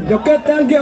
Yo que tal que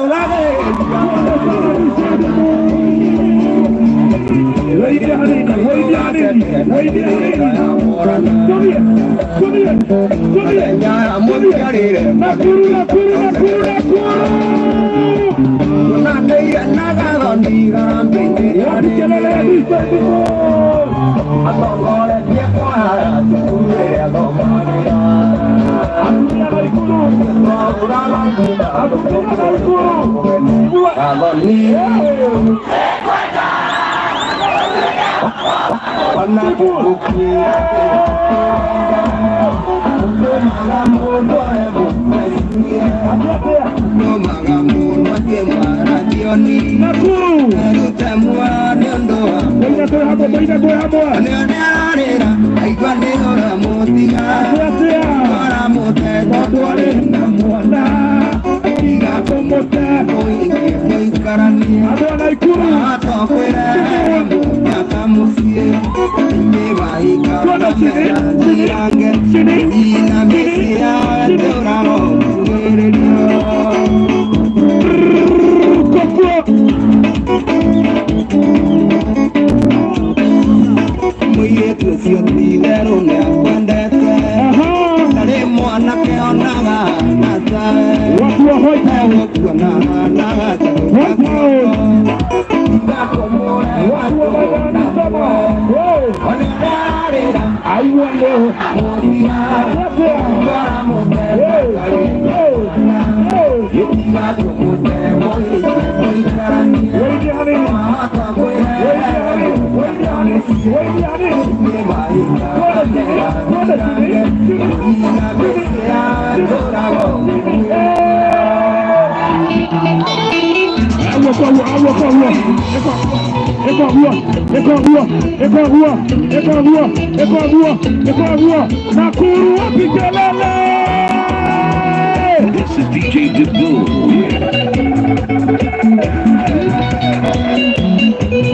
This is DJ Diboo.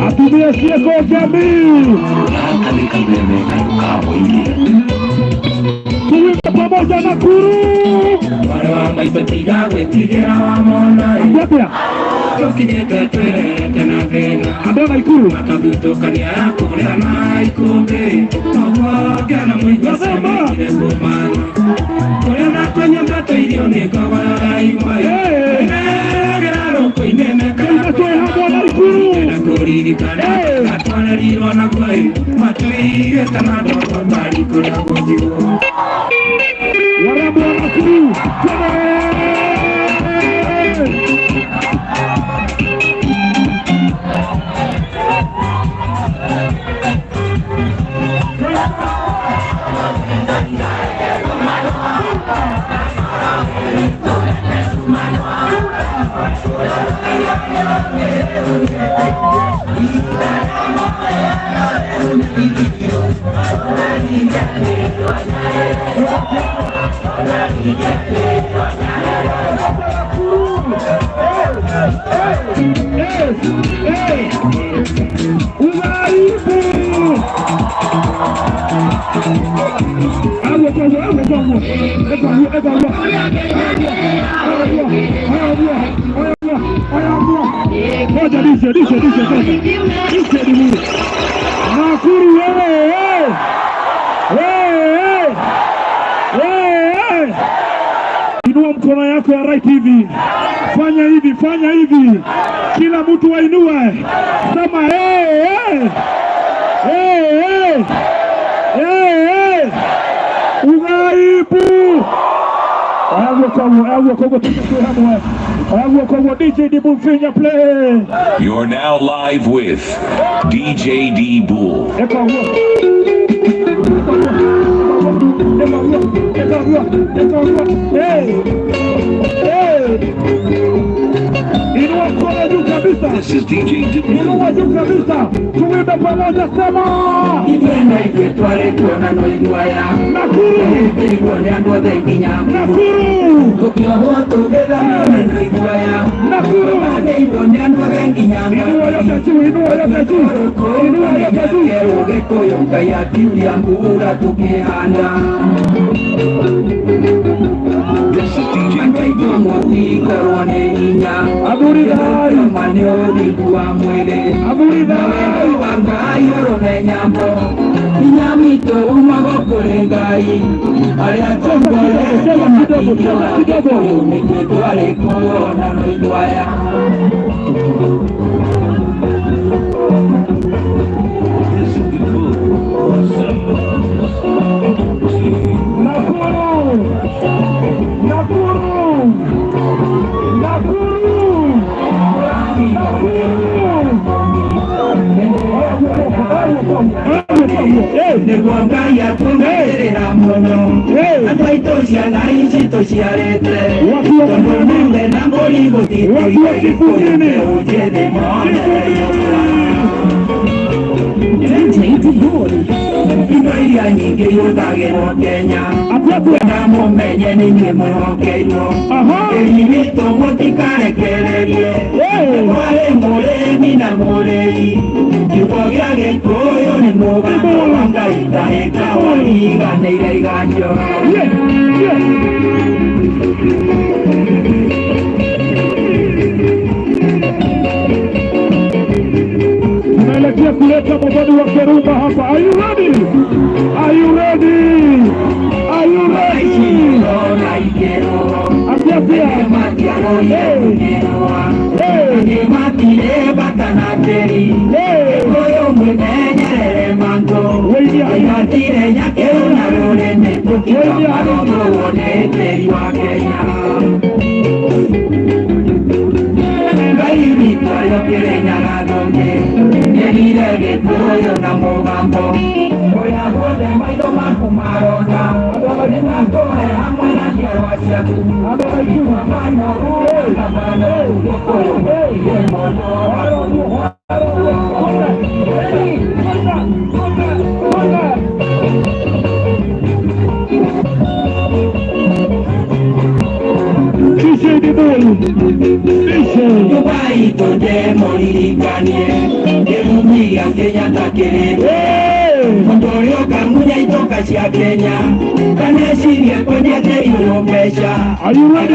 Atumia sieko jamii. Tuimbe pamoja Nakuru. Andona Nakuru. Nakuru wewe. Inua mkono yako ya right hivi. Fanya hivi, fanya hivi. Kila mtu ainue. Sema hey hey. Hey hey. Hey hey. Ugaibu. DJ Dibul finya play. You're now live with DJ Dibul. Hey. Hey. Inua mkono juu kabisa. This is DJ Dibul. Inua juu kabisa, tuimbe pamoja, sema Nakuru, Nakuru, Nakuru. Inua yote juu, inua yote juu, inua yote juu. This is DJ Dibul. Aburidai, Aburidai. This is Dibul. Nakuru, Nakuru, Nakuru, Tunaelekea kuleta mabadi wa Kerumba hapa. Are you ready? Are you ready? Are you ready? Atia pia. Hey. Hey. Hey. DJ Dibul. Are you ready? Are you ready,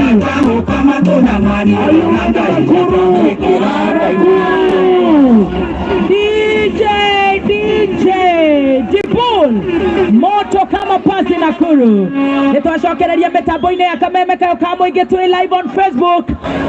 Nakuru? DJ DJ Dibul moto kama pasi Nakuru. Nitwacokereria mitambo-inĩ ya kameme kayo ka mũingĩ twĩ live on Facebook.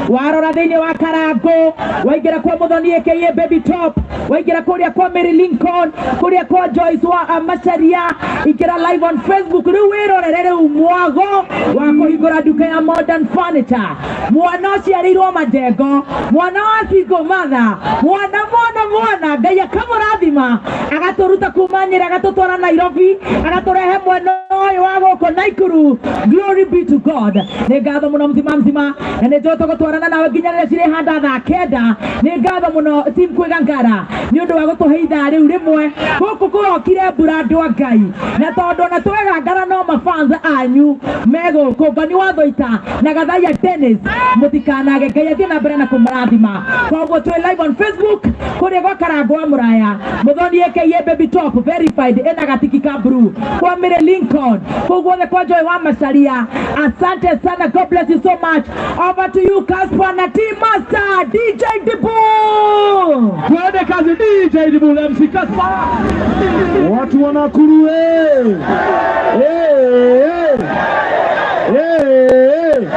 Warora thĩinĩ wa Karango, waingĩra kwa Muthoni aka Baby Top, waingĩra kũrĩa kwa Mary Lincoln, kũrĩa kwa Joyce wa Macharia, ingĩra live on Facebook rĩu wĩrorere rĩu mwago wa kũhingũra nduka ya Modern Furniture. Mwana ũciarĩirwo Majengo, mwana wa single mother, mwana mwana mwana Ngai akamũrathima agatũruta kuma Nyĩrĩ agatũtwara Nairobi agatũrehe mwena ũyũ wa gũkũ Nakuru. Glory be to God. Nĩ ngatho mũno mzima mzima na nĩ njũĩ tũgũtwarana nawe nginya rĩrĩa cirĩhanda thaa kenda. Nĩ ngatho mũno team Kwĩgangara nĩ ũndũ wa gũtũhe ithaa rĩu rĩmwe. Gũkũ kũrokire mbura andũ a Ngai, na tondũ ona twegangara no mafans anyu megũkũ Ngoni wa Thoita na Gathaia Dennis, mũtikanage Ngai athiĩ na mbere na kũmũrathima. Koguo twĩ live on Facebook kũrĩa gwa Karango wa Mũraya, Muthoni aka Baby Top verified ena gatiki ka blue, kwa Mary Lincoln, kũu guothe kwa Joy wa Macharia. Asante sana, God bless you so much. Over to you Casper na Team Master DJ Dibul. Twende kazi DJ Dibul MC Casper. Watu wa Nakuru eh. Eh eh.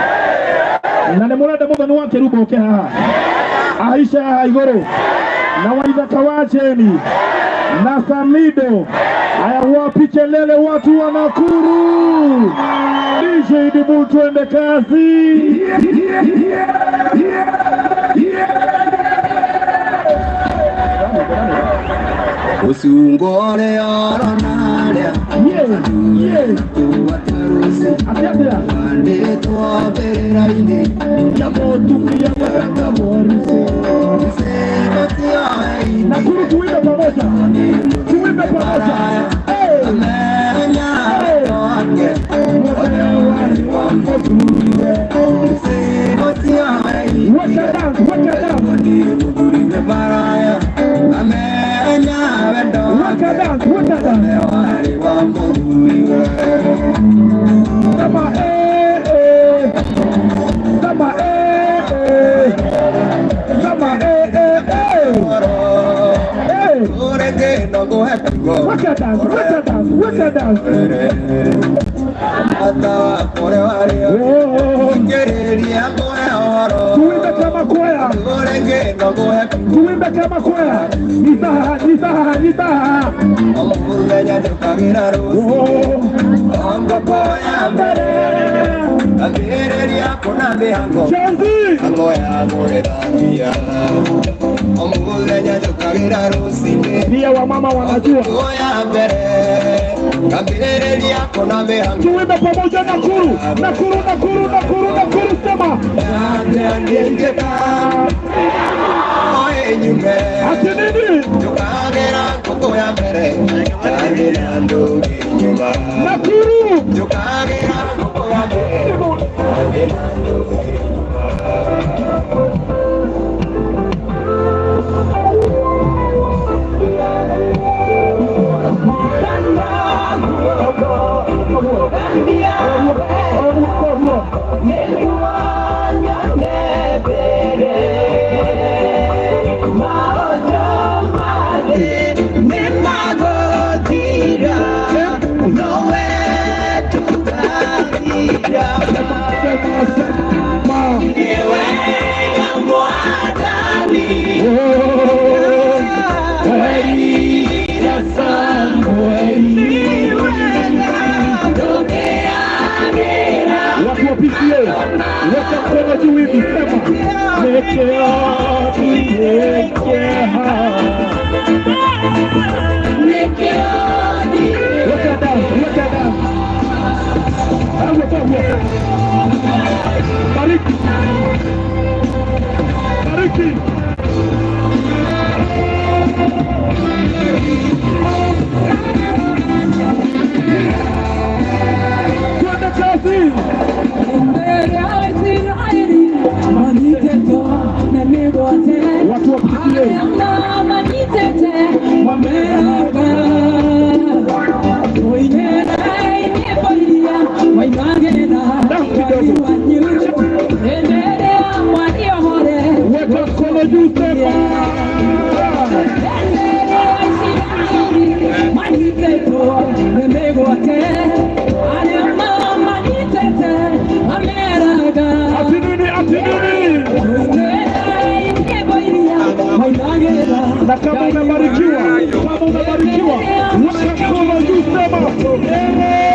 Na nĩ mũrenda Muthoni wa Kerubo oke haha ahaice haha igũrũ na Waithaka wa Jeni na Samido. Haya, wapi kelele watu wa Nakuru? DJ Dibul, twende kazi. Usungore oronare. Yeah, yeah. Atia, atia. Nakuru tuimbe pamoja. Tuimbe pamoja. Watch your dance, watch your dance. Watch your dance, watch your dance. Sema eh eh. Sema eh eh. Sema eh eh eh. Hey. Watch your dance, watch your dance, watch your dance. Tuimbe kama kwaya. Tuimbe kama kwaya. Nitaha, nitaha, nitaha. Chelsea. Pia wamama wanajua. Tuimbe pamoja Nakuru, Nakuru, Nakuru, Nakuru, Nakuru, sema. Ati nini? Nakuru. Watu wa PCA, weka mkono juu hivi, sema Weka down, weka down. Bariki. Bariki. Twende kazi. Watu wa PCA. Weka mkono juu, sema. Ati nini, ati nini? Na kama umebarikiwa, kama umebarikiwa, weka mkono juu, sema.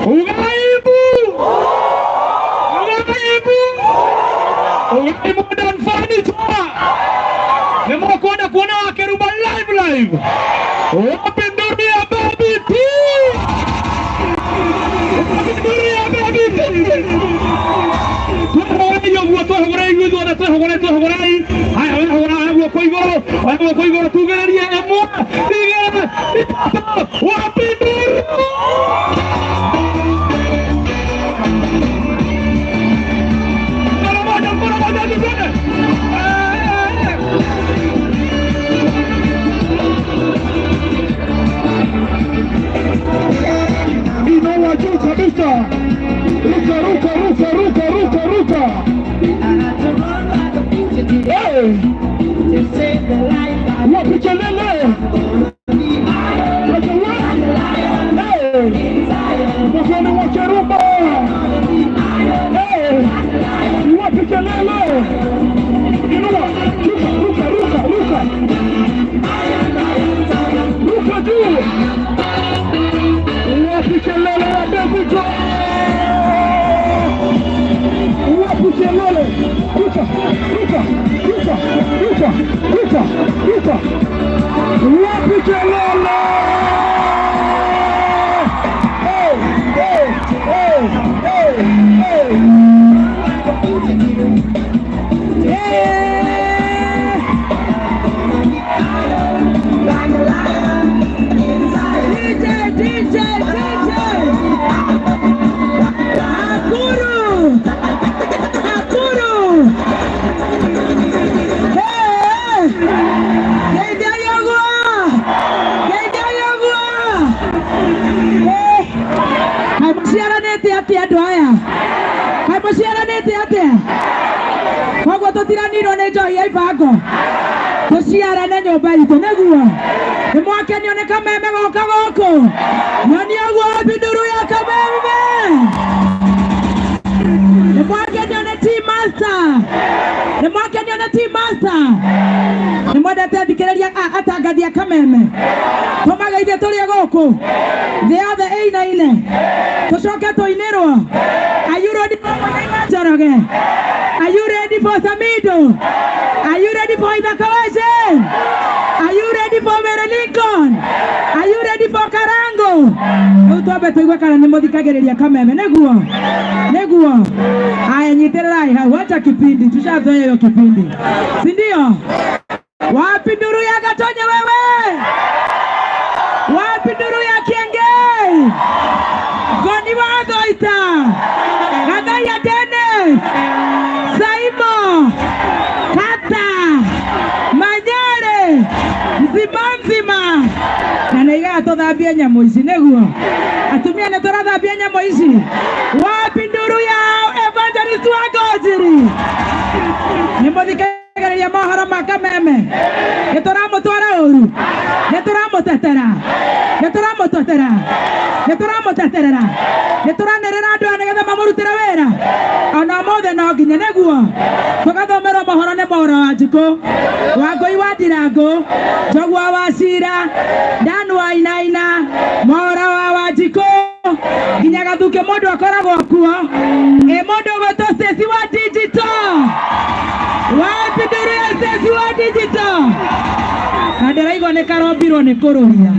Ugaibu! Ugaibu! Ugaibu Modern Furniture! Nimekwenda kuona Wakeruba live live. Wapi nduru ya Baby T? Wapi nduru ya Baby T? Wapi nduru? Mkono moja, twende. ruka, ruka, ruka, ruka, ruka. Wapi kelele? Hey, hey, hey, hey, hey. Yeah. DJ, DJ, DJ. Nakuru. Nakuru. Hey. Geithia ũguo. Hey. Kaĩ mũciaranĩte atĩa andũ aya? Kaĩ mũciaranĩte atĩa? Koguo tũtiranirwo nĩ njohi ya ibango. Tũciarane nyũmba itũ nĩguo. Nĩ mwakenio nĩ kameme goka gũkũ. Nyonia ũguo nduru ya kameme. Nĩ mwakenio nĩ Team Master. Nĩ mwakenio nĩ Team Master. Nĩ mwendete thikĩrĩria atangathi a kameme. Tũmageithie tũrĩ gũkũ. Thĩ yothe ĩinaine. Tũcoke tũinĩrwo. Are you ready for Mũigai Njoroge? Are you ready for Samido? Are you ready for Ithaka Wece? Are you ready for Mary Lincoln? Are you ready for Karango? Rĩu twambe tũigue kana nĩ mũthikagĩrĩria kameme nĩguo. Nĩguo. Aya nyitĩrĩrai hau, wacha kipindi, tushazoea hiyo kipindi. Si ndio? Wapi nduru ya Gatonye wewe? Wapi nduru ya Kiengei? Goni wa Thoita. Gathaiya Dennis. Saimo. Kata. Manyere. Mzima mzima. Na naigaga tũthambie nyamũ ici nĩguo. Atumia nĩ tũrathambia nyamũ ici. Wapi nduru ya Evangelist wa Ngojiri? Nĩ mũthikagĩrĩria mohoro ma kameme. Nĩ tũramũtwara ũru. Nĩ tũramũtetera. Nĩ tũramũtetera. Nĩ tũramũteterera. Nĩ tũranĩrĩra andũ aya nĩgetha mamũrutĩre wĩra. Ona ũmũthĩ no nginya nĩguo. Tũgathomerwo mohoro nĩ Mwaũra wa Njukũ, Wangũi wa Ndirangũ, Njogua wa Cira, Dan wa Inaina, Mwaũra wa Wanjikũ, nginya Gathukĩ mũndũ akoragwo kuo. Ĩ mũndũ ũgwĩtwo Stacy wa Digital. Wapi nduru ya Stacy wa Digital? Na ndĩraigua nĩ karombirwo nĩ kũrũria.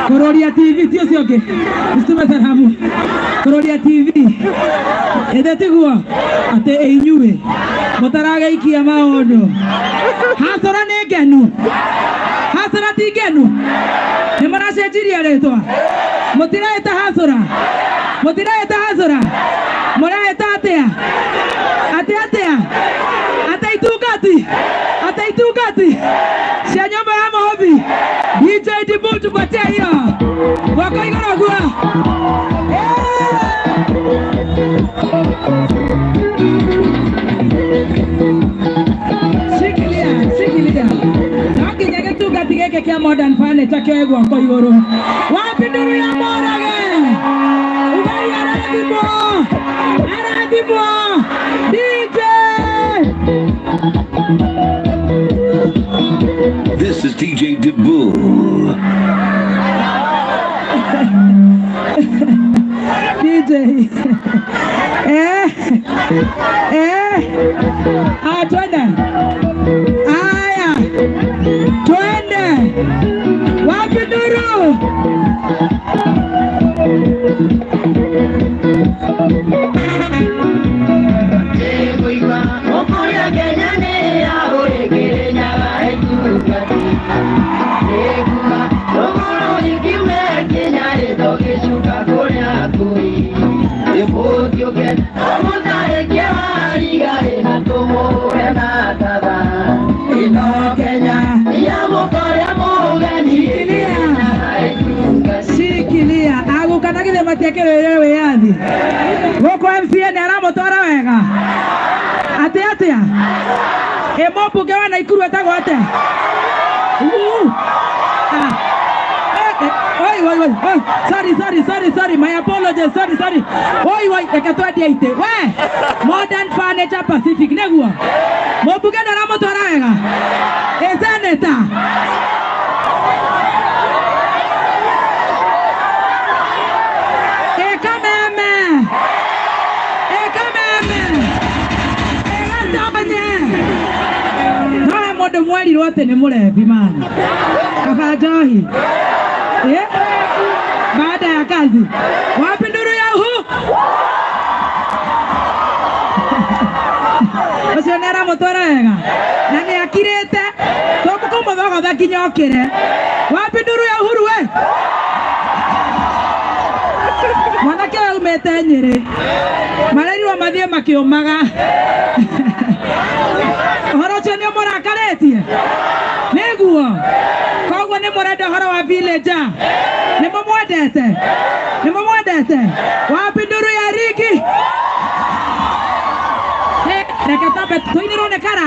Kũrũria TV ti ũcio ũngĩ. Usitume salamu. Kũrũria TV. Ĩthĩ tiguo atĩ inyuĩ mũtaragĩikia maũndũ. Hasara nĩ ngenu. Hasara ti ngenu. Nĩ mũracenjirie rĩtwa. Mũtiraĩta hasara. Mũtiraĩta hasara. Mũraĩta atĩa? Atĩa atĩa? Atĩa itungati? Atĩa itungati? Cia nyũmba ya maombi. DJ Dibu tupatie hiyo. Wako igũrũ guo. Shikilia, shikilia. No nginya gĩtungati gĩkĩ kĩa Modern Furniture kĩoe guoko igũrũ. Wapi nduru ya Mũrage? Ugai arathimwo. Arathimwo. DJ. This is DJ Dibul. DJ. Ah, twende. Aya. Twende. Wapi nduru? Shikilia. Aguka na githĩ matiakĩrĩire wĩyathi. Gũkũ MCA nĩ aramũtwara wega. Atĩ atĩa? Ĩ mũmbunge wa Naikuru etagwo atĩa? Oi, oi, oi, oi. Sorry, sorry, sorry, sorry. My apologies. Sorry, sorry. Oi, oi, reke twendie itĩ. We, Modern Furniture Pacific nĩguo. Mũmbunge nĩ aramũtwara wega. Ĩ senator. Ĩ kameme. Ĩ kameme. Ĩ Gatonye. Tũrerirwo atĩ nĩ mũrebi mani. Kaba njohi. Eh? Baada ya kazi. Wapi nduru ya uhu? Ũcio nĩ aramũtwara wega na nĩ akirĩte tũkũmũthogotha nginya okĩre. Wapi nduru ya Uhuru we? Mwanake ũyũ aumĩte Nyĩrĩ, marerirwo mathiĩ makĩũmaga. Ũhoro ũcio nĩ ũmũrakarĩtie? Nĩguo. Koguo nĩ mũrenda ũhoro wa villager? Nĩ mũmwendete? Nĩ mũmwendete? Wapi nduru ya Rigi? Reke twambe tũinĩrwo nĩ kara.